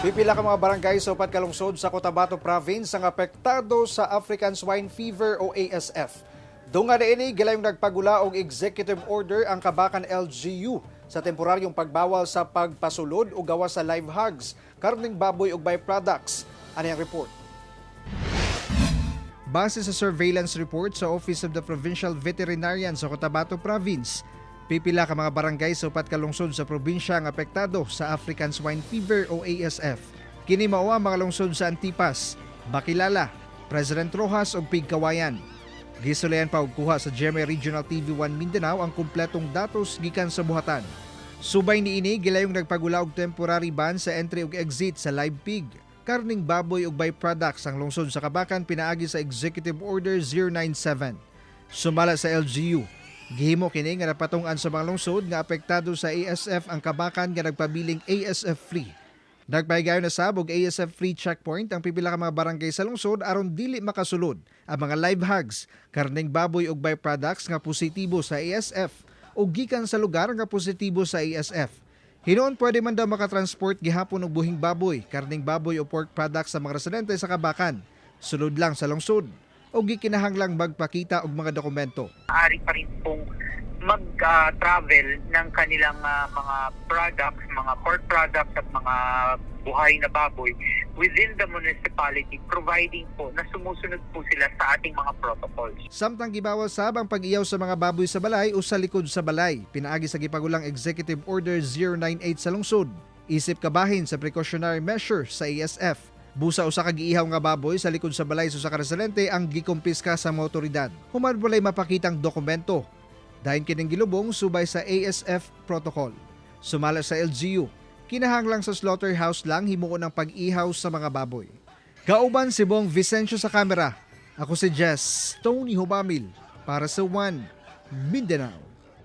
Pipila ka mga barangay sa upat ka lungsod sa Cotabato Province ang apektado sa African Swine Fever o ASF. Dunga niini, gilayong nagpagula og executive order ang Kabakan LGU sa temporaryong pagbawal sa pagpasulod o gawas sa live hogs, karning baboy ug byproducts. Ani ang report. Base sa surveillance report sa Office of the Provincial Veterinarian sa Cotabato Province, pipila ka mga barangay sa upat ka lungsod sa probinsya ang apektado sa African Swine Fever o ASF. Kini mao ang mga lungsod sa Antipas, Bakilala, President Roxas ug Pigkawayan. Gisulayan pa og kuha sa GMA Regional TV 1 Mindanao ang kumpletong datos gikan sa buhatan. Subay niini, gilayong nagpagula og temporary ban sa entry ug exit sa live pig, karning baboy ug byproducts ang lungsod sa Kabakan pinaagi sa Executive Order 097. Sumala sa LGU, gihimo kini nga napatung-an sa mga lungsod nga apektado sa ASF ang Kabakan nga nagpabiling ASF free. Nagpahigayon na sab og ASF free checkpoint ang pipila ka mga barangay sa lungsod aron dili makasulod ang mga live hogs, karning baboy ug byproducts nga positibo sa ASF o gikan sa lugar nga positibo sa ASF. Hinuon pwede man daw makatransport gihapon og buhing baboy, karning baboy o pork products sa mga residente sa Kabakan. Sulod lang sa lungsod o gikinahanglang magpakita og mga dokumento. Maaari pa rin pong mag-travel ng kanilang mga products, mga pork products at mga buhay na baboy within the municipality, providing po na sumusunod po sila sa ating mga protocols. Samtang gibawal sab ang pag-iyaw sa mga baboy sa balay o sa likod sa balay, pinaagi sa gipagulang Executive Order 098 sa lungsod. Isip kabahin sa precautionary measure sa ASF. Busa usa ka giihaw nga baboy sa likod sa balay sa usa ka residente ang gikumpiska sa mga otoridad, human walay mapakitang dokumento. Dayon kining gilubong subay sa ASF protocol. Sumala sa LGU, kinahanglang sa slaughterhouse lang himuon ang pag-ihaw sa mga baboy. Kauban si Bong Vicencio sa kamera. Ako si Jess Tony Hubamil para sa One Mindanao.